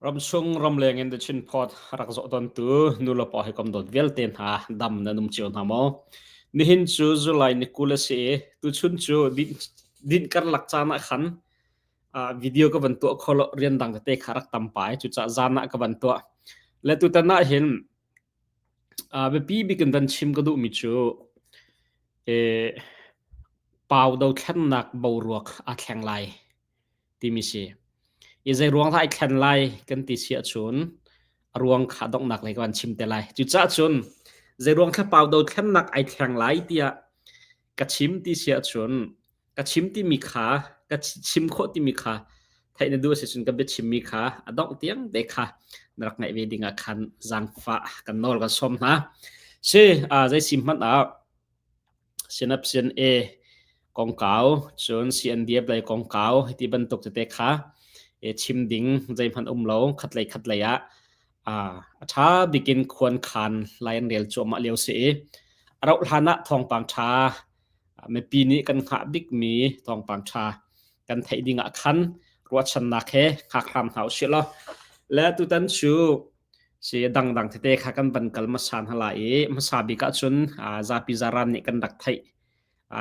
Ramchung ramleng in The Chin Pod rak zawh tawntu nulepa hawikom dawt vialte hna dam nan um cio hna maw? Nihin cu July ni 20 a si i tuchun cu dinh karlak caan ah khan video ka van tuah kho lo rian dang tete kha rak tam pai cucaah zan ah ka van tuah. Le tutan ah hin biapi bik in van chim ka duhmi cu pau dothlennak boruak aa thleng lai. timi si. I zei ruang dah ai thlen lai kan ti si ahcun a ruang kha donghnak lei ka van chim te lai. Cucaah cun zei ruang thlapau dothlennak ai thleng lai tiah ka chim ti si ahcun ka chim timi kha ka chim khawh timi kha theih na duh a si cun ka biachimmi kha a dongh tiang te kha na rak ngaih ve ding ah khan zaangfah kan nawl kan sawm hna. Si, zei si hmanh ah Synapsin A kongkau cun CNDF lei kongkau hiti bantuk tete kha chim ding zeihmanh um lo khatlei khatlei ah a ṭha bikin khuan khan lai an rel cuahmah lio si i a rauh hlan ah thawngpang ṭha mipi nih kan hngah bikmi thawngpang ṭha kan theih ding ah khan ruahchannak he hngak hram hna usih law le tutan cu Si dangdang tete kha kan van kal hmasa hna lai i hmasa bik ahcun zapi zaran nih kan rak theih.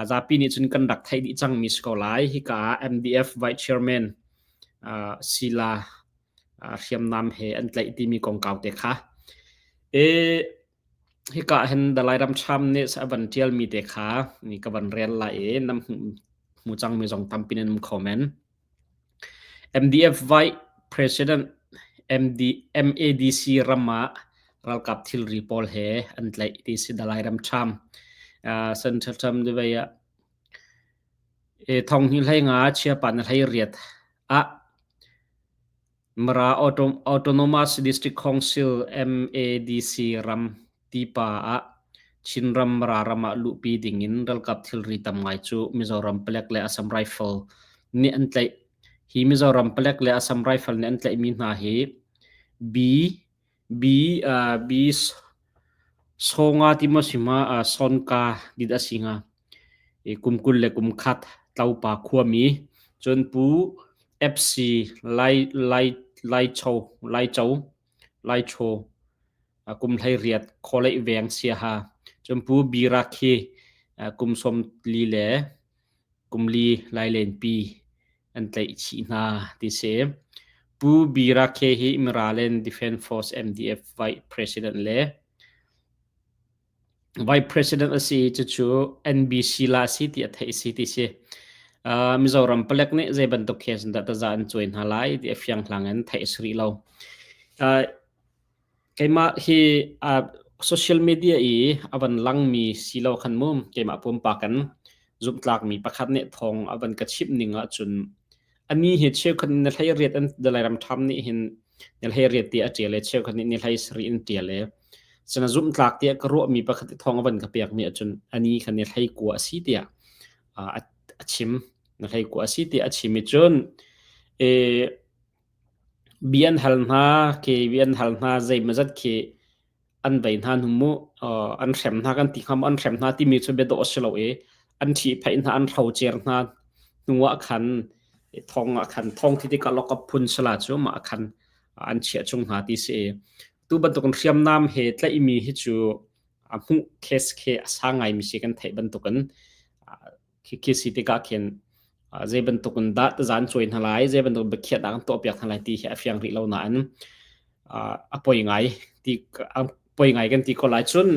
Zapi nih cun kan rak theih dih cangmi si ko lai. Hika ah MDF Vice Chairman Sila hriamnam he an tlaih timi kongkau te kha. I hika ah hin Dalai Ramcham nih a van ṭialmi te kha ni ka van rel lai i nam hmu cangmi zong tampi nan um kho men. MDF Vice President MADC ram ah ralkap thilri pawl he an tlaih ti si Dalai Ramṭham. Central Ṭham Dubai ah thong hi hlei nga chiapa na hlei riat ah Mara Autonomous District Council MADC ram Tipa ah Chinram Mara ram ah luhpi dingin ralkap thilri tam ngai cu Mizoram palek le Assam Rifle nih an tlaih. Hi Mizoram palek le Assam Rifle nih an tlaihmi hna hi B B B Sawnga ti maw si hnga Sawnka ti dah a si hnga. I kum 21 Tlopa khuami cun Pu FC Lai Lai Laicho Laicho Laichaw kum 18 Khawleih veng Siaha cun Pu Birak hi kum 44 le kum li Lailenpi an tlaih chih hna ti si. Pu Birak hi Miralen Defence Force MDF Vice President le Vice President a si i cucu NBC la a si ti a theih si ti si. Mizoram palek nih zei bantuk case dah taza an cuai hna lai ti a fiang hlang in theih a si rih lo. Keimah hi social media i a van langmi si lo khan mu keimah pumpak in zumhtlakmi pakhat nih thawng a van ka chimh ning ahcun ani hi cheukhat nih ni hlei riat an Dalai Ram Tham nih hin ni hlei riat ti a ṭial i cheukhat nih ni hlei sarih in ṭial i cun a zumhtlak tiah ka ruahmi pakhat i thawng a van ka pekmi ahcun ani kha ni hlei kua a si tiah a chim ni hlei kua a si tiah a chim i cun bia an hal hna khi bia an hal hna zeimawzat khi an vei hna hnu mu an hrem hna kan ti hnga maw an hrem hna timi cu bia dawh a si lo i an ṭhihphaih hna an hrocer hna hnu ah khan thong ah khan thong thi tikah lokap phun sala cu mah khan an chiah chung hna ti si tu bantukin hriamnam he tlaihmi hi cu a hmuh case khi a sang ngaimi si kan theih bantukin Khi si tikah khin zei bantuk in dah tazan cuai hna lai, zei bantuk biakhiah dah kan tuahpiak hna lai ti hi a fiang rih lo nain a poi ngai ti a poi ngai kan ti ko lai. Cun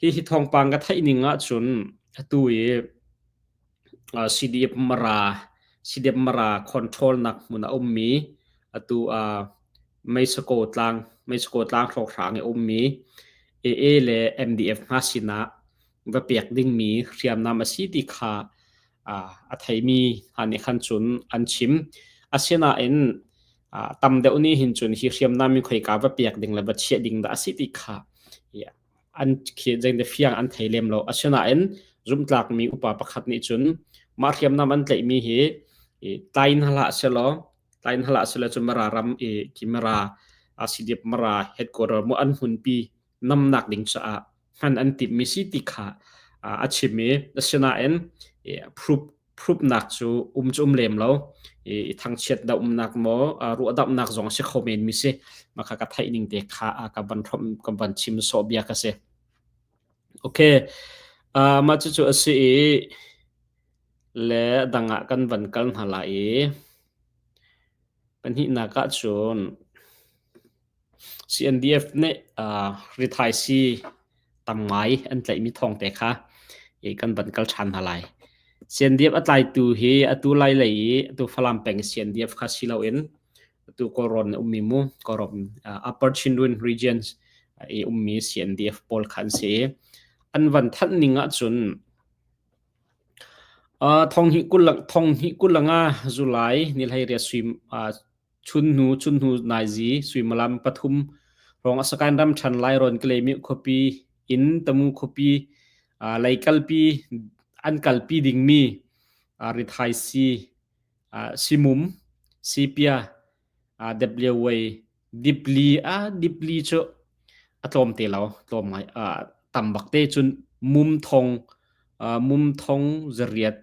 hi hi thawngpang ka theih ning ahcun atu i CDF Mara CDF Mara control nak hmun a ummi atu Mexico tlang Mexico tlang hrawkhrang i ummi AA le MDF hna sinah va pek dingmi hriamnam a si ti kha a theimi hna nih khan cun an chim. Asinain tam deuh nih hin cun hi hriamnam hi khoika va pek ding le va chiah ding dah a si ti kha an khi zeinde fiang an thei lem lo. Asinain zumhtlakmi upa pakhat nih cun mah hriamnam an tlaihmi hi tlai in hlah selaw tlai in hlah selaw cu Mara ram i khi Mara CDF Mara headquarter mu an hmunpi namnak ding caah hman an timhmi si ti kha a chim i asinain proof proof nak cu um cu um lem lo. I thangchiat dohnak maw ruahdamhnak zong a si kho men mi si. Mah kha ka theih ning te kha ka van hrawmh ka van chim sawh bia ka si. Okay. Mah cucu a si i le dang ah kan van kal hna lai i pahnihnak ah cun CNDF nih rithaisii tam ngai an tlaihmi thawng te kha kan van kal ṭhan hna lai. CNDF a tlaitu hi atu lai lei i atu Falam peng CNDF kha si loin atu Kawlrawn a ummi mu Kawlrawn Upper Chindwin Regions i ummi CNDF pawl kha an si i an van thanh ning ahcun 2025 July ni 18 suim chunhnu naizi suimilam pathum hrawng Sakaing ramṭhen Lairawn Kalaymyo khuapi in Tamu khuapi lei kalpi an kalpi dingmi rithaisii simum sepia WA dipli dipli cu a tlawm te lo tlawm ngai tam bak te cun mum thong mum thong zariat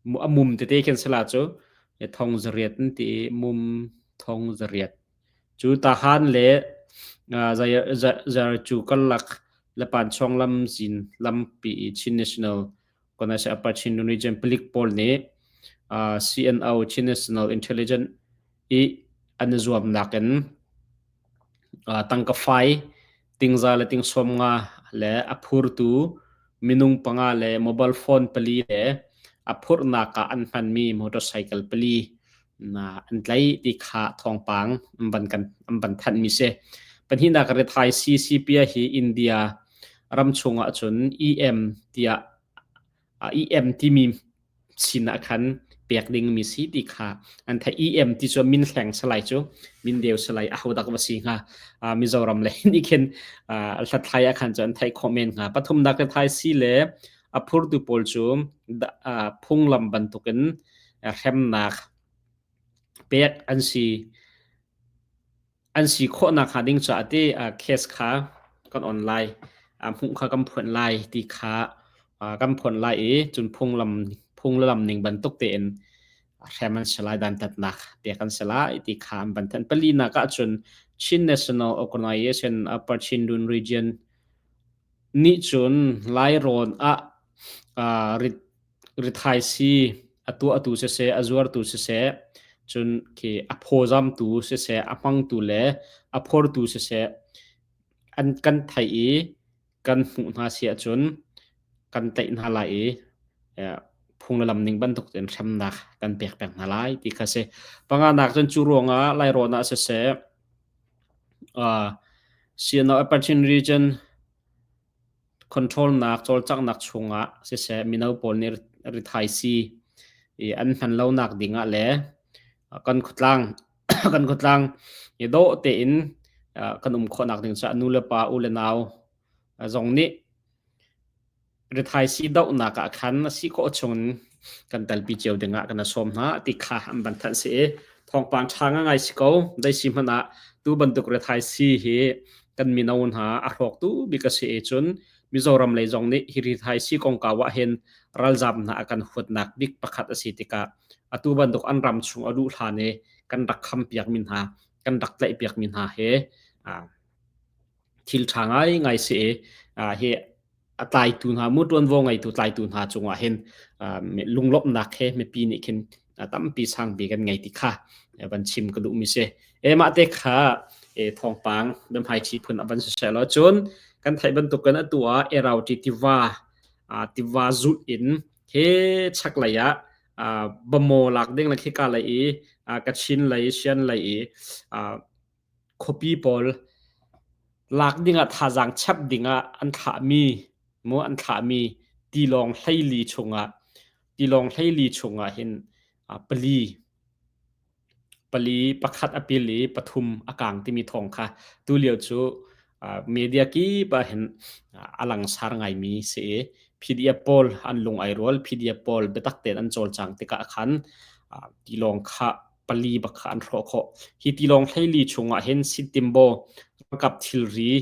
A mum tete khin sala cu thong zariat an ti i mum thong zariat. Cu tahan le zarcu karlak le Panchong lamzin lampi i Chin National Organization Upper Chin Region palik pawl nih CNO Chin National Intelligence i an i zuamnak in tangka fai tingza le tingsawm nga le a phurtu minung panga le mobile phone pali le a phurhnak ah an hmanmi motorcycle pali an tlaih ti kha thawngpang an van kan an van thanhmi si. Pahnihnak rithai CCP hi India ram chungah cun EM tiah EM timi sinah khan pek dingmi si ti kha an theih. EM ti cu min hleng salai cu min deu salai ahodak va si hnga. Mizoram le nih khin hlathlai ah khan cu an theih khawh men hnga. Pathumnak le thai si le a phurtu pawl cu phunglam bantukin hremnak pek an si. An si khawhnak hnga ding caah ti case kha kan on lai, hmuh kha kan phuan lai ti kha kan phuan lai i cun phunglam phunglam ning bantuk tein hrem an si lai, dantatnak pek an si lai ti kha an van thanh. Palinak ahcun Chin National Organization Upper Chindwin Region nih cun Lairawn ah rit rithaisii a tuahtu siseh, a zuartu siseh, cun khi a phawzamtu siseh, a hmangtu le a phortu siseh, an kan theih i kan hmuh hna si ahcun kan tlaih hna lai i phung le lam ning bantuk tein hremnak kan pek peng hna lai ti kha si. Panganak cun cu ruangah Lairawn ah siseh, CNO Upper Chin Region Control-nak cawlcanghnak chungah siseh mino pawl nih rithaisii i an hman lonak dingah le kan khuatlang kan khuatlang i dawh tein kan um khawhnak ding caah nu le pa u le nau zong nih rithaisii dohnak ah khan a si khawh chungin kan telpi cio dingah kan i sawm hna ti kha an van thanh si i thawngpang ṭha ngai si ko. Zei hmanh ah tu bantuk rithaisii hi kan mino hna a hrawktu bik a si i cun Mizoram lei zong nih hi rithaisii kongkau ah hin ralzaam hna a kan huatnak bik pakhat a si tikah atu bantuk an ram chung a luh hlan i kan rak khampiakmi hna kan rak tlaihpiakmi hna he thil ṭha ngaingai si i hi a tlaitu hna mu ṭuanvo ngeitu tlaitu hna cungah hin lunglawmhnak he mipi nih khin tampi sangpi kan ngei ti kha van chim ka duhmi si. E mah te kha e thawngpang biahmaiṭhi phun a van si seh law cun kan theih bantukin atu ah Erauṭi tiva tiva zulh in he chaklei ah Bamaw lak ding le khika lei i Kachin lei Shan lei i khuapi pawl lak dingah thazaang chap dingah an thlahmi mu an thlahmi tilawng hleili chungah tilawng hleili chungah hin pali pali pakhat a pil i pathum a kang timi thawng kha tulio cu media kip ah hin a langsar ngaimi si i PDF pawl an lung ai rual PDF pawl biatak tein an cawlcang tikah khan tilawng kha pali bak kha an hrawh khawh. Hi tilawng hleili chungah hin Sittimbaw ralkap thilri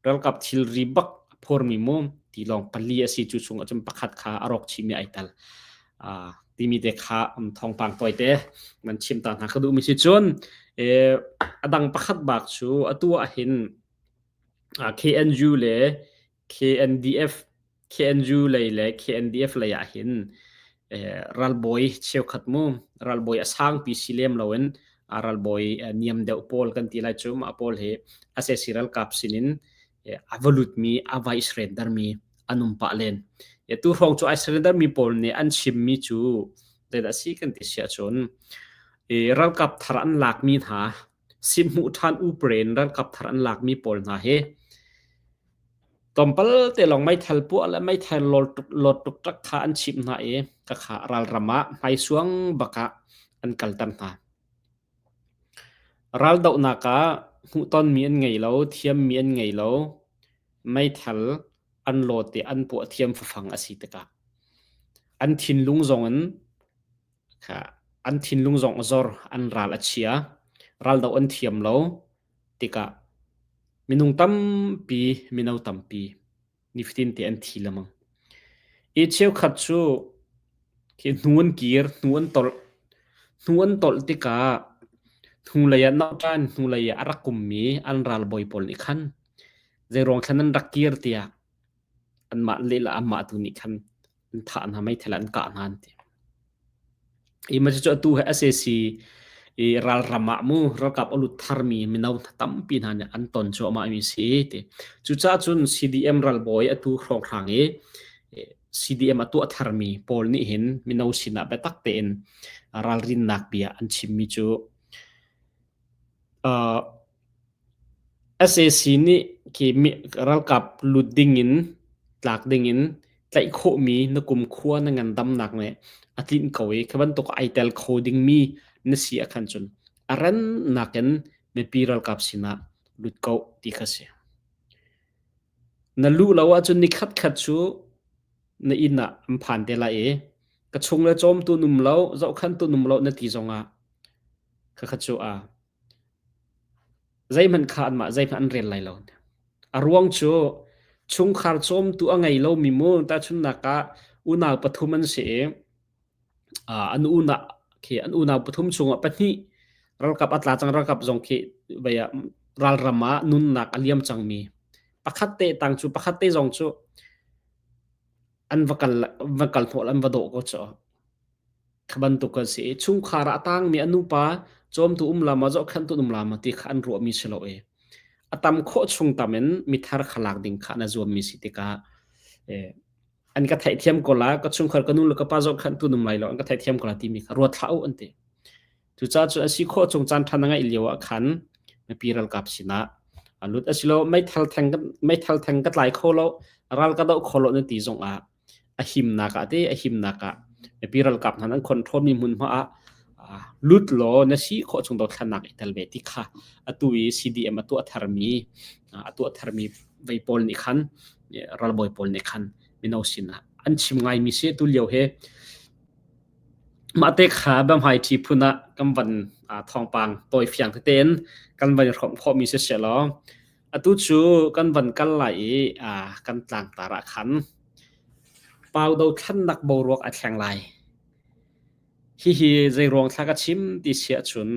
ralkap thilri bak a phormi mu tilawng pali a si cu chungah cun pakhat kha a rawk chihmi ai tel. Timi te kha thawngpang tawite nan chim ta hna ka duhmi si cun a dang pakhat bak cu atu ah hin KNU le KNDF KNU lei le KNDF lei ah hin ralbawi cheukhat mu ralbawi a sangpi si lem loin ralbawi niam deuh pawl kan ti lai cu mah pawl hi SAC ralkap sinin a va lutmi a va i surrender mi an um pah len. Tu hrawng cu ai surrender mi pawl nih an chimmi cu zeidah si kan ti siah cun ralkap thar an lakmi hna simhmuh ṭhan upren ralkap thar an lakmi pawl hna hi tlawmpal te lawng meithal puah le meithal lawt tuk tak kha an chimh hna i kakha ralram ah hmaisuang bak ah an kalter hna. Raldohnak ah hmuhtonmi an ngei lo, thiammi an ngei lo. Meithal an lawt i an puah thiam fafang a si tikah an thinlung zong in an thinlung zong a zor, an ral a chia. Raldoh an thiam lo tikah minung tampi, mino tampi nifatin te an thi lengmang. I cheukhat cu khi hnu an kir, hnu an tolh. Hnu an tolh tikah hnulei ah nauṭan hnulei ah a rak ummi an ralbawi pawl nih khan zeiruang thlan an rak kir tiah anmah lehla amah tu nih khan an thah hna meithal an kah hna an ti. I mah cucu atu hi SAC i ralram ah mu ralkap a lut tharmi mino tampi hna nih an ton cuahmah mi si ti. Cucaah cun CDM ralbawi atu hrawnghrang i CDM a tuah tharmi pawl nih hin mino sinah biatak tein ralrinnak bia an chimmi cu uh, Sac nih khi ralkap lut dingin tlak dingin tlaih khawhmi na kumkhua na ngandamnak nih a tlinh ko i khi bantuk ai tel kho dingmi na si ahkhan cun a rannak in mipi ralkap sinah lut ko ti kha si. Na luh lo ahcun ni khatkhat cu na inn ah an phan te lai i ka chung le cawmtu an um lo, zohkhanhtu an um lo na ti zongah khakha cu a Zeihmanh kha anmah zeihmanh an rel lai lo. A ruang cu chungkhar cawmtu a ngei lomi mu tahchunhnak ah unau pathum an si i an unau khi an unau pathum chungah pahnih ralkap a tla cang ralkap zong khi vei ah ralram ah nunnak a liam cangmi pakhat te tang cu pakhat te zong cu an va kal va kal hnawh an va dawh ko cu. Kha bantuk kan si i chungkhar ah a tangmi a nupa cawmtu um la maw zohkhenhtu um la maw ti kha an ruahmi si lo i a tam khawh chung tam in mithar kha lak ding kha na zuammi si tikah an ka theihthiam ko la ka chungkhar ka nu le ka pa zohkhenhtu um lai lo an ka theihthiam ko la timi kha ruat hlah u an ti. Cucaah cu a si khawh chung caan ṭha na ngeih lio ah khan mipi ralkap sinah a lut asilo meithal theng meithal theng ka tlai kho lo ral ka doh kho lo na ti zong ah a himnak ah te a himnak ah mipi ralkap hna an control mi hmunhma ah lut law na si khawh chung dothlannak i tel ve ti kha atu i CDM a tuah tharmi a tuah tharmi vei pawl nih khan ralbawi pawl nih khan mino sinah an chim ngaimi si tu lio he mah te kha bamhai thi phun ah kan van thawngpang tawi fiang tein kan van hrawm khawhmi si se law Atu cu kan van kal lai i kan tlangtar ah khan pau dothlannak boruak a thleng lai. Hihi zeiruang thla ka chim ti si ahcun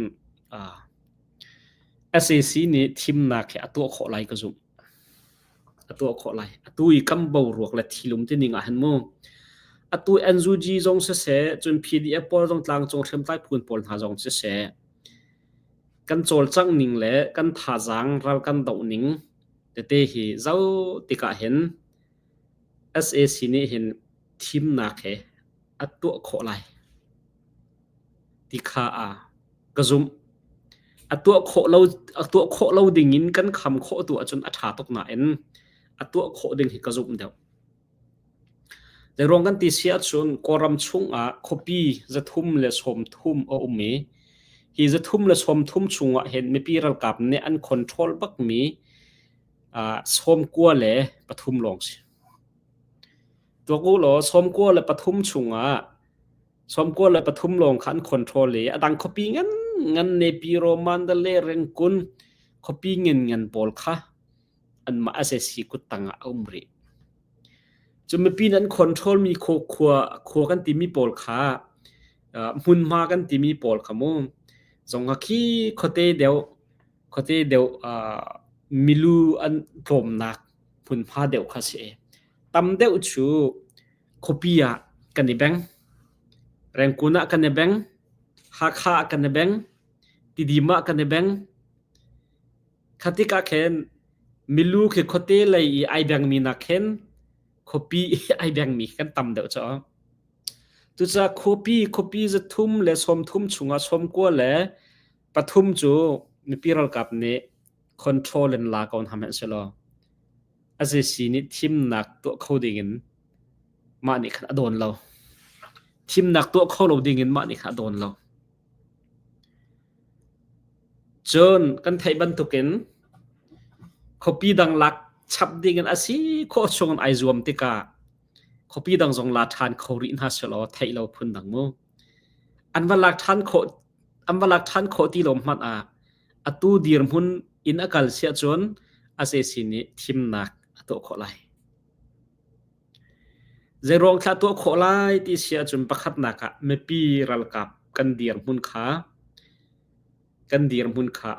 sac nih thimnak hi a tuah khawh lai ka zumh. A tuah khawh lai. Atu i kan boruak le thilum tining ah hin mu. Atu NUG zong siseh, cun PDF pawl zong tlangcung hriamtlai phun pawl hna zong siseh, Kan cawlcangh ning le kan thazaang ral kan doh ning tete hi zoh tikah hin sac nih hin thimnak he a tuah khawh lai ti kha ka zumh. A tuah khawh lo, a tuah khawh lo ding in kan kham khawh tu ahcun a ṭha tuk nain a tuah khawh ding hi ka zumh deuh. Zeiruang kan ti si ahcun Kawlram chungah khuapi 330 a um i hi 330 chungah hin mipi ralkap nih an control bakmi 93 lawng si. Tuak u law 93 chungah 93 lawng kha an control i a dang khuapi ngan ngan Nepiro, Mandalay, Rangoon khuapi ngan ngan pawl kha anmah sac kuttang ah a um rih. Cu mipi nih an control mi khua, khua, khua kan timi pawl kha Hmunhma kan timi pawl kha mu zong kha khi khuate deuh khuate deuh milu an tlawmnak hmunhma deuh kha si. Tam deuh cu khuapi ah kan i beng. Rengkun ah kan i beng. Hakha ah kan i beng. Tidim ah kan i beng. Kha tikah khin milu khi khuate lei i ai bengmi nak khin khuapi i ai bengmi kan tam deuh caw. Cucaah khuapi khuapi zathum le sawmthum chungah sawmkua le pathum cu mipi ralkap nih control in la ko hna hmanhsehlaw a zeisi nih thimnak tuah kho dingin mah nih khan a dawn lo. Thimnak tuah kho lo dingin mah nih khan a dawn lo. Cun kan theih bantukin khuapi dang lak chap dingin a si khawh chungin ai zuam tikah khuapi dang zong la ṭhan kho rih hna sehlaw theih lo phun dang mu. An va lak ṭhan khawh an va lak ṭhan khawh ti lo hmanh ah atu dirhmun in a kal siah cun sac nih thimnak a tuah khawh lai. Zeiruang thlah tuah khawh lai ti si ahcun pakhatnak ah mipi ralkap kan dirhmun kha kan dirhmun kha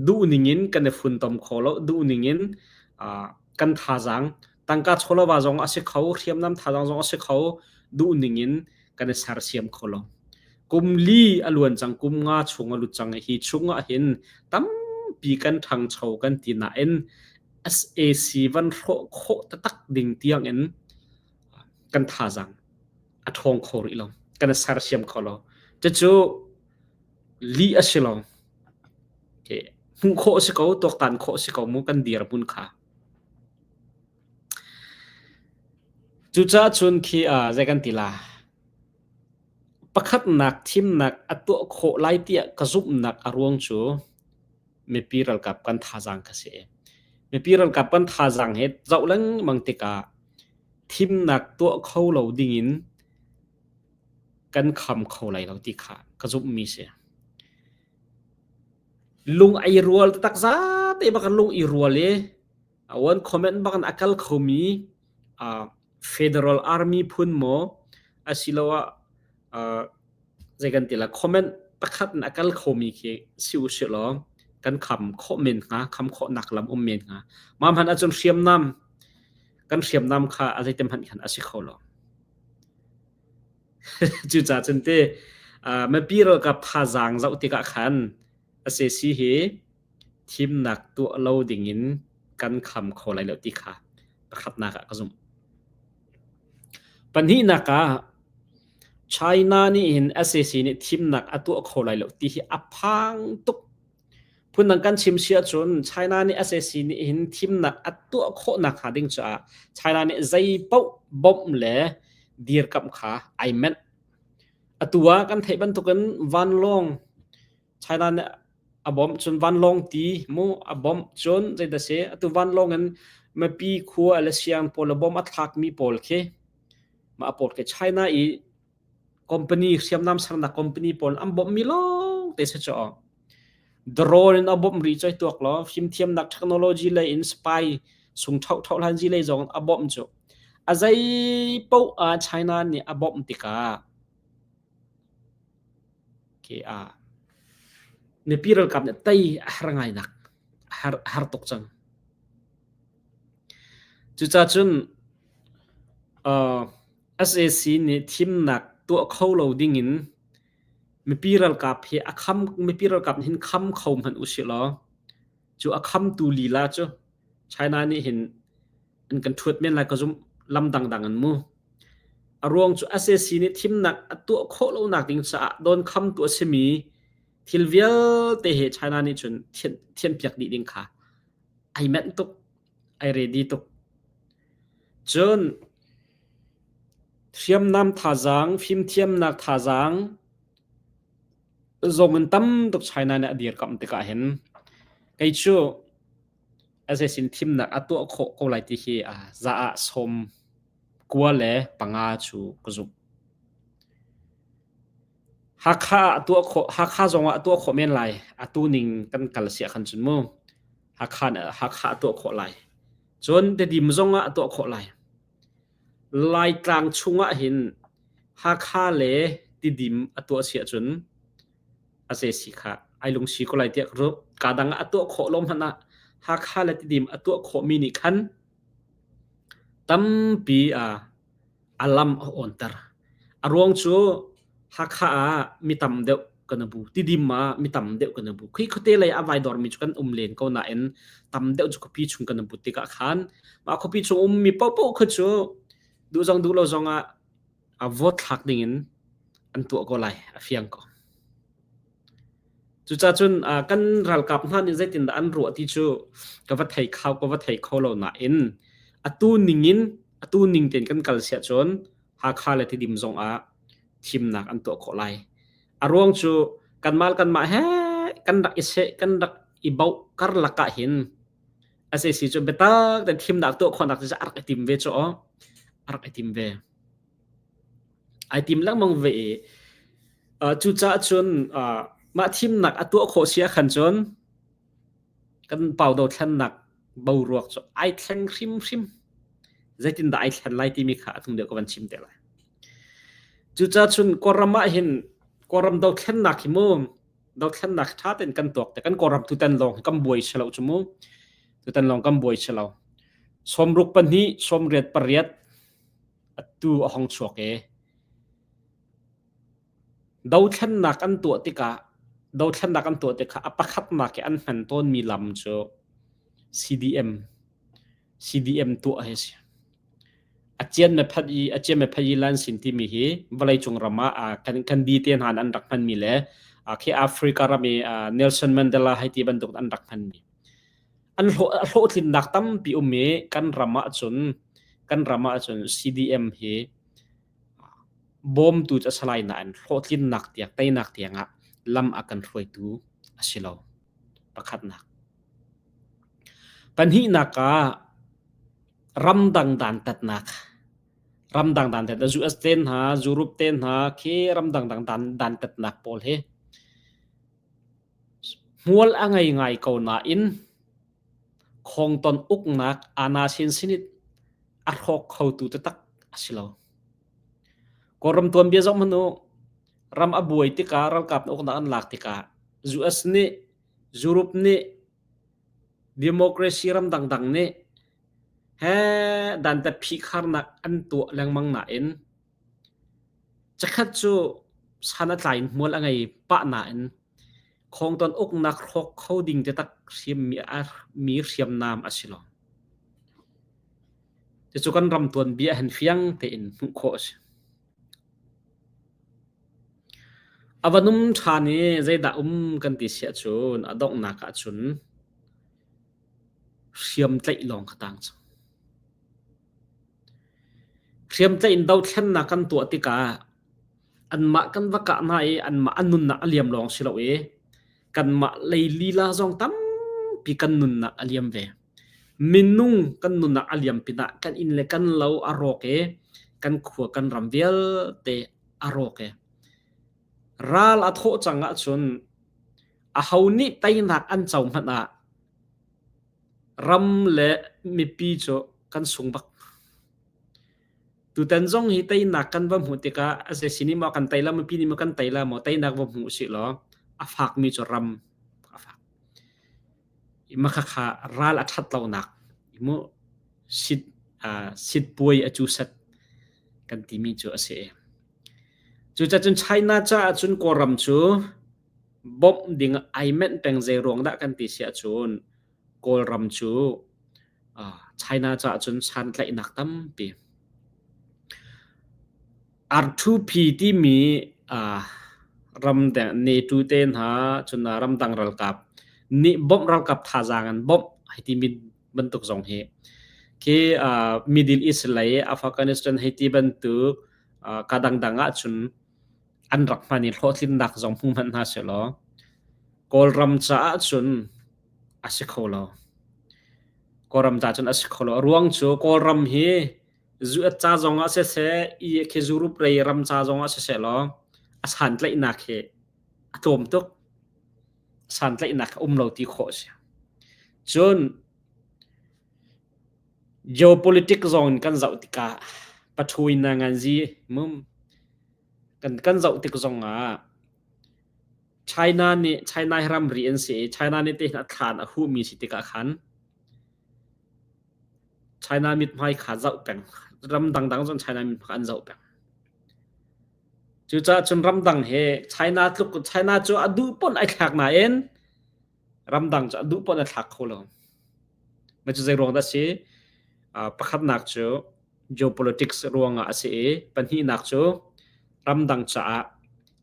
duhning in kan i funtom kho lo, duhning in kan thazaang tangka chawlava zong a si kho, hriamnam thazaang zong a si kho, duhning in kan i sersiam kho lo. Kum li a luan cang, kum nga chung a lut cang i hi chung ah hin tampi kan ṭhangcho kan ti nain sac van hrawh khawh taktak ding tiang in kan thazaang a ṭhawng kho rih lo. Kan i sersiam kho lo. Cucu lih a si lo. Hmuh khawh a si ko, tuaktan khawh a si ko mu kan dirhmun kha. Cucaah cun khi zei kan ti la? Pakhatnak thimnak a tuah khawh lai tiah ka zumhnak a ruang cu mipi ralkap kan thazaang kha si. Mipi ralkap kan thazaang he zoh lengmang tikah thimnak tuah kho lo dingin kan kham kho lai lo ti kha ka zumhmi si. Lung ai rual taktak zate bak lung i rual i one comment bak in a kal khomi Federal Army phun maw asiloah zei kan ti la comment pakhat in a kal khomi khi si u sih law kan kham khawh men hnga kham khawhnak lam um men hnga mah hmanh ahcun hriamnam kan hriamnam kha a zeitem hmanh khan a si kho lo cucaah cun te mipi ralkap thazaang zoh tikah khan sac hi thimnak tuah lo dingin kan kham kho lai lo ti kha pakhatnak ah ka zumh. Pahnihnak ah China nih hin sac nih thimnak a tuah kho lai lo ti hi a phang tuk. Phundang kan chim si ahcun China nih sac nih hin thimnak a tuah khawh nakhnga ding caah China nih zei paoh bawmh le dirkamh kha ai menh. Atu ah kan theih bantukin vanlawng China nih a bawmh cun vanlawng ti mu a bawmh cun zeidah si atu vanlawng in mipi khua le siang pawl le bom a thlakmi pawl khi mah pawl khi China i company hriamnam sernak company pawl an bawmhmi lawng te si cu drone in a bawmh rih choi tuak law fimthiamnak technology lei in spy sung thau thau hlan ji lei zong a bawmh cu a zei paoh ah China nih a bawmh tikah Mipi ralkap nih tei a har ngainak a har, a har tuk cang. Cucaah cun uh, sac nih thimnak tuah kho lo dingin mipi ralkap hi a kham mipi ralkap nih hin kham kho hmanh usih law cu a khamtu lila cu China nih hin an kan ṭhuat men lai ka zumh lam dangdang in mu. A ruang cu sac nih thimnak a tuah khawh lonak ding caah dawnkhamtu a simi thil vialte he China nih cun thianhpiak dih ding kha ai menh tuk, ai ready tuk. Cun hriamnam thazaang, fimthiamnak thazaang zong in tam tuk China nih a dirkamh tikah hin kei cu sac in thimnak a tuah khawh ko lai ti hi za ah 95 cu ka zumh. Hakha ah a tuah khawh, Hakha zong ah a tuah khawh men lai. Atu ning kan kal si ahkhan cun mu. Hakha Hakha a tuah khawh lai. Cun Tedim zong ah a tuah khawh lai. Laitlang chung ah hin Hakha le Tidim a tuah si ahcun a zei si kha ai lungsi ko lai tiah ka ruah. Kaa dang ah a tuah khawh lo hmanh ah Hakha le Tidim a tuah khawhmi nih khan tampi a lam a awnter. A ruang cu Hakha ah mi tam deuh kan bu. Tidim ah mi tam deuh kan bu. Khi khuate lei a vai dormi cu kan um len ko nain tam deuh cu khuapi chung kan bu tikah khan mah khuapi chung ummi paohpaoh kha cu duh zong duh lo zong ah a vote thlak ding in an tuah ko lai a fiang ko. Cucaah cun kan ralkap hna nih zeitindah an ruah ti cu ka va thei kho ka va thei kho lo nain atu ning in atu ning tein kan kal siah cun Hakha le Tidim zong ah thimnak an tuah khawh lai. A ruang cu kanmah kanmah he kan rak i seh kan rak i boh karlak ah hin SAC cu biatak tein thimnak tuah khawhnak cu a rak i tim ve cu aw a rak i tim ve. Ai tim lengmang ve i cucaah cun mah thimnak a tuah khawh si ahkhan cun kan pau dothlennak boruak cu ai thleng hrimhrim. Zeitindah ai thlen lai timi kha a tung deuh ka van chim te lai. Cucaah cun Kawlram ah hin Kawlram dothlennak hi mu dothlennak ṭha tein kan tuak te kan Kawlram tutan lawng hi kan buai si lo cu mu. Tutan lawng kan buai si lo. Sawmruk pahnih, sawmriat pariat atu a hong chuak i dothlennak an tuah tikah dothlennak an tuah tikah a pakhatnak i an hman tawnmi lam cu CDM CDM tuah hi a si. A cian me phat i a cian me phat i lan sin timi hi vawleicung ram ah kan kan di te hna an rak hmanmi le khi Africa ram i Nelson Mandela hei ti bantuk an rak hmanmi. An hlawhtlinnak tampi um i kan ram ahcun kan ram ahcun CDM hi bawmtu cu a si lai nain hlawhtlinnak tiang teinak tiangah lam a kan hruaitu a si lo. Pakhatnak. Pahnihnak ah ramdang dantatnak ramdang dantat US te hna Europe te hna khi ramdang dang dantatnak pawl hi Hmual a ngei ngai ko nain khawngton uknak aa sinsin in a hrawk khotu taktak a si lo. Kawlram tuanbia zoh hmanh u, ram a buai tikah ralkap uknak an lak tikah US nih, Europe nih, democracy ram dangdang nih he dantat phihkharnak an tuah lengmang nain Cakhat cu san a tlai in hmual a ngei pah nain khawngton uknak hrawk kho ding taktak mi hriamnam a si lo. Cucu kan ram tuanbia hin fiang tein hmuh khawh a si. A va num ṭhan i zeidah um kan ti siah cun a donghnak ahcun hriamtlaih lawng kha tang cang. Hriamtlaih in dothlennak kan tuah tikah anmah kan va kah hna i anmah an nunnak a liam lawng si lo i kanmah lei lila zong tampi kan nunnak a liam ve. Minung kan nunnak a liam pinah kan inn le kan lo a rawk i kan khua kan ram vialte a rawk i ral a thawh cang ahcun aho nih teinak an co hmanh ah Ram le mipi cu kan sung bak. Tutan zong hi teinak kan va hmuh tikah a zei sin maw kan tei la mipi nih maw kan tei la maw teinak va hmu usih law a fakmi cu ram a fak. Makhakha ral a ṭhat lonak mu sit sit puai a cu set kan timi cu a si. Cucacun China caah cun Kawlram cu bawmh ding ai menh peng zei ruang dah kan ti si ahcun Kawlram cu China caah cun santlaihnak tampi. R2P timi ramdang NATO te hna cun ramdang ralkap nih bawmh ralkap thazaang an bawmh hei timi bantuk zong hi khi Middle East lei Afghanistan hei ti bantuk ka dangdang ahcun an rak hman i hlawhtlinnak zong hmu hmanh hna sehlaw Kawlram caah cun a si kho lo. Kawlram caah cun a si kho lo. A ruang cu Kawlram hi US ca zong ah siseh, i khi Europe lei ram ca zong ah siseh law a santlaihnak hi a tlawm tuk. Santlaihnak a um lo ti khawh a si. Cun geopolitics zong in kan zoh tikah pathui na nganzi mum. Kan kan zoh tik zong ah China nih China hi ramri an si i China nih tihin a thlan a huhmi si tikah khan China mithmai kha zoh peng. Ram dangdang zong China mithmai an zoh peng. Cucaah cun ramdang he China tluk China cu a duh pon ai thlak nain ramdang cu a duh pon a thlak kho lo. Mah cu zei ruang dah si? Pakhatnak cu geopolitics ruangah a si i pahnihnak cu ramdang caah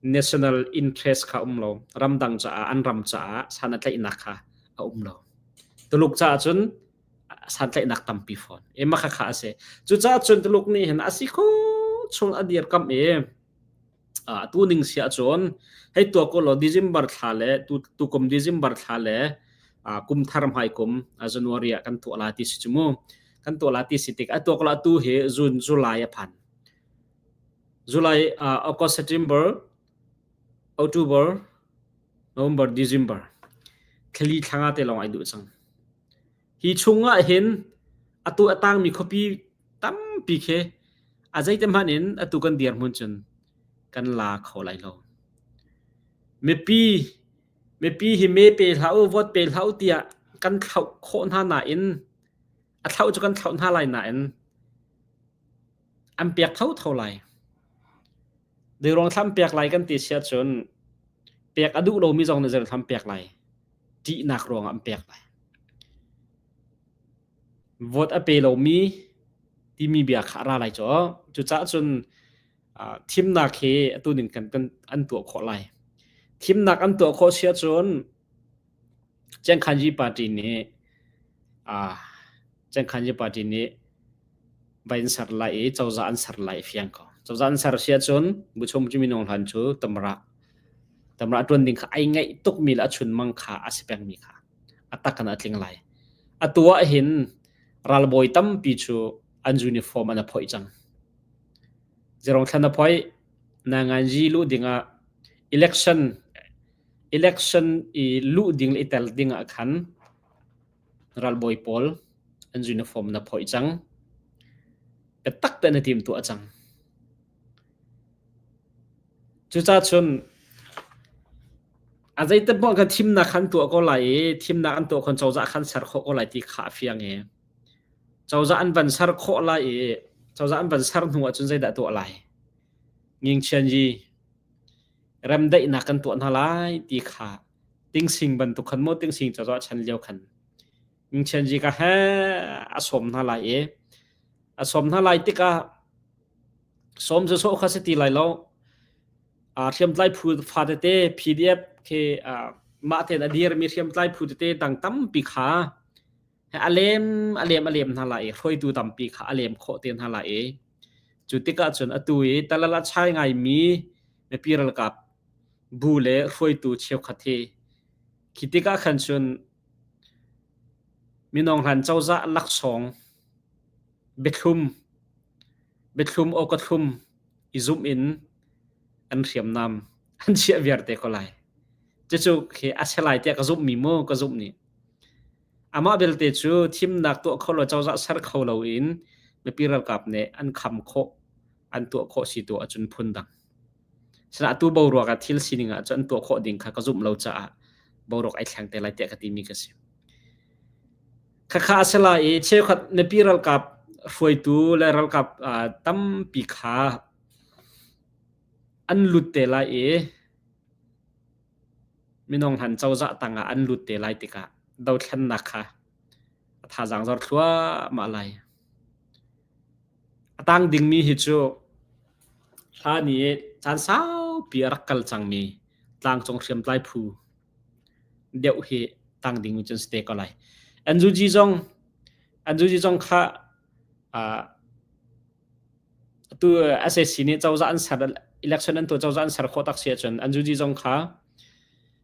national interest kha um lo. Ramdang caah an ram caah san a tlaihnak kha a um lo. Tuluk caah cun santlaihnak tampi fawn. E mah khakha a si. Cucaah cun Tuluk nih hin a si kho chung a dirkamh i tu ning si ahcun hei tuah ko law December thla le tukum December thla le kum thar hmai kum January ah kan tuah la ti si cu mu. Kan tuah la ti si tik a tuah ko la tu hi June July a phan. July August September October November December thlali thlanga te lawng ai duh cang. Hi chungah hin atu a tangmi khuapi tampi khi a zeite hmanh in atu kan dirhmun cun kan la kho lai lo. Mipi mipi hi me pe hlah u, vote pe hlah u tiah kan thlauh khawh hna nain a thlauh cu kan thlauh hna lai nain an pek thotho lai. Zeiruang thlam pek lai kan ti si ahcun pek a duh lomi zong nih zeiruang thlam pek lai. Ṭihnak ruangah an pek lai. Vote a pe lomi timi bia kha a ra lai cu. Cucaah cun thimnak hi atu ning kan, kan an tuah khawh lai. Thimnak an tuah khawh si ahcun Cengkhanji party nih Cengkhanji party nih vai an ser lai i cozah an ser lai fiang ko. Cozah an ser si ahcun Buchung cu minung hlan cu tamra tamra ṭuan ding kha ai ngaih tukmi le a chunmang kha a si pengmi kha a tak in a tling lai. Atu ah hin ralbawi tampi cu an uniform an a phoih cang. Zerong thlan a phoih, nanganji luh dingah election election i luh ding le i tel ding ah khan ralbawi pawl an uniform na phoih cang. Biatak tein na timtuah cang. Cucaah cun a zeitik poah kan thimnak khan tuah ko lai i thimnak an tuah khon cozah khan ser khawh ko lai ti kha a fiang i cozah an van ser khawh lai i cozah an van ser hnu ahcun zeidah tuah lai? Ngingchian yi remdaihnak kan tuah hna lai ti kha tingsing bantuk khan maw tingsing cozah chan lio khan Ngingchian yi ka he a sawm hna lai i a sawm hna lai tikah sawm cu sawh kha si ti lai lo hriamtlai phu fa tete PDF khi mah tein a dirmi hriamtlai phu tete dang tampi kha a lem a lem a lem hna lai i hruaitu tampi kha a lem khawh te hna lai i cu tikah cun atu i talala chai ngaimi mipi ralkap bu le hruaitu cheukhat hi khi tikah khan cun minong hlan cozah laksawng biathlum biathlum aw ka thlum i zumh in an hriamnam an chiah viar te ko lai. Cucu khi a si lai tiah ka zumhmi mu ka zumh nih. Amah belte cu thimnak tuah kho lo cozah ser kho loin mipi ralkap nih an kham khawh an tuah khawh si tu ahcun phun dang. Sinain atu boruak ah thil sining ah cun an tuah khawh ding kha ka zumh lo caah boruak ai thleng te lai tiah ka timi ka si. Khakha a si lai i cheukhat mipi ralkap hruaitu le ralkap tampi kha an lut te lai i minung han cozah tangah an lut te lai tikah dothlennak kha a thazaang zor thluahmah lai. A tang dingmi hi cu hlan i caan saupi a rak kal cangmi tlangcung hriamtlai phu deuh hi tang dingmi cu an si te ko lai. NUG zong NUG zong kha atu SAC nih cozah an ser election an tuah cozah an ser khawh tak si ahcun NUG zong kha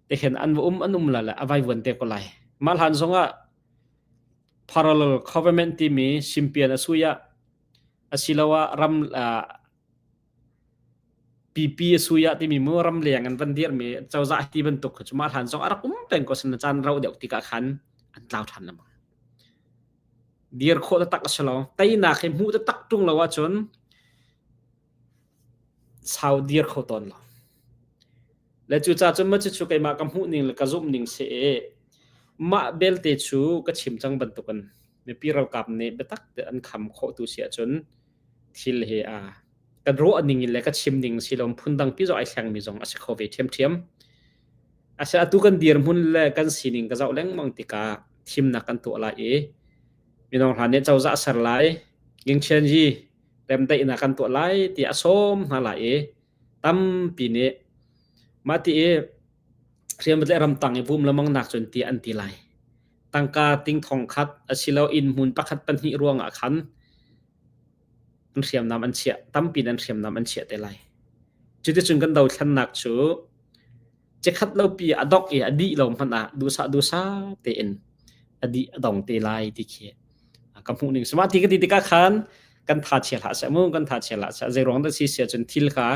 tikhin an va um an um la le a vaivuan te ko lai. Mah hlan zongah parallel government timi simpian a sui ah asiloah ram PP a sui ah timi mu ramleng an van dirmi cozah ti bantuk kha cu mah hlan zong a rak um peng ko sin caan rauh deuh tikah khan an tlau ṭhan lengmang. Dir khawh taktak a si lo. Teinak hi hmuh taktak ṭung lo ahcun. Sau dir kho tawn lo. Le cucaah cun maw cucu keimah ka hmuh ning le ka zumh ning si i mah belte cu ka chim cang bantukin mipi ralkap nih biatak te an kham khawh tu si ahcun thil hi a kan ruah ning in le ka chim ning si lo phundang pi zong ai thlengmi zong a si kho ve ṭhiamṭhiam. Ase atu kan dirhmun le kan sining ka zoh lengmang tikah thimnak kan tuah lai i minung hlan nih cozah ser lai, Yingchen Yi remdaihnak kan tuah lai tiah a sawm hna lai i tampi nih mah ti i hriambat le ramtang i vum lemang nak cun ti an ti lai. Tangka ting thong khat asilo inn hmun pakhat pahnih ruangah khan an hriamnam an chiah tampi in an hriamnam an chiah te lai. Cuticun kan dothlennak cu Cikhat lopi a dongh i a dih lo hmanh ah duhsah duhsah tein a dih a dong te lai ti khi ka hmuh ning si. Mah ti ka ti tikah khan kan tha chia hlah seh mu, kan tha chia hlah seh. Zei ruang dah si sia cun thil kha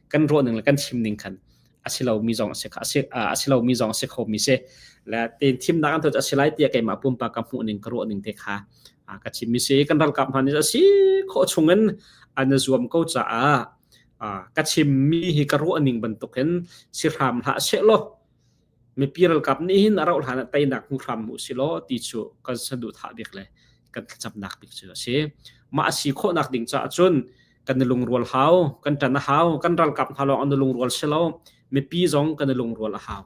kan ruah ning le kan chim ning khan a si lomi zong a si a si lomi zong a si kho mi si. Le tein thimnak an tuah a si lai tiah keimah pumpak ka hmuh ning ka ruah ning te kha ka chim mi si. Kan ralkap hna nih a si khawh chungin an i zuam ko caah ka chimmi hi ka ruahning bantukin si hram hlah sehlaw mipi ralkap nih hin a rauh hlan ah teinak hmu hram u silaw ti cu kan saduhthah bik le kan thlacamnak bik cu a si. Mah a si khawhnak ding caah cun kan i lungrual hau, kan ṭan a hau, kan ralkap hna lawng an i lungrual si lo, mipi zong kan i lungrual a hau.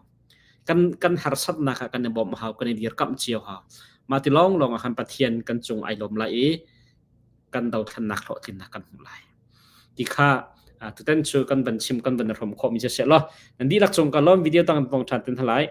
Kan kan harsatnak ah kan i bawmh a hau, kan i dirkamh cio hau. Mah ti lawnglawng ah khan Pathian kan cung ai lawm lai i kan dothlennak hlawhtlinnak kan hmuh lai. Ti kha tutan cu kan van chim kan van hrom khawhmi cu si law nan dihlak cung ka lawm video tang pong ṭhan tin halai.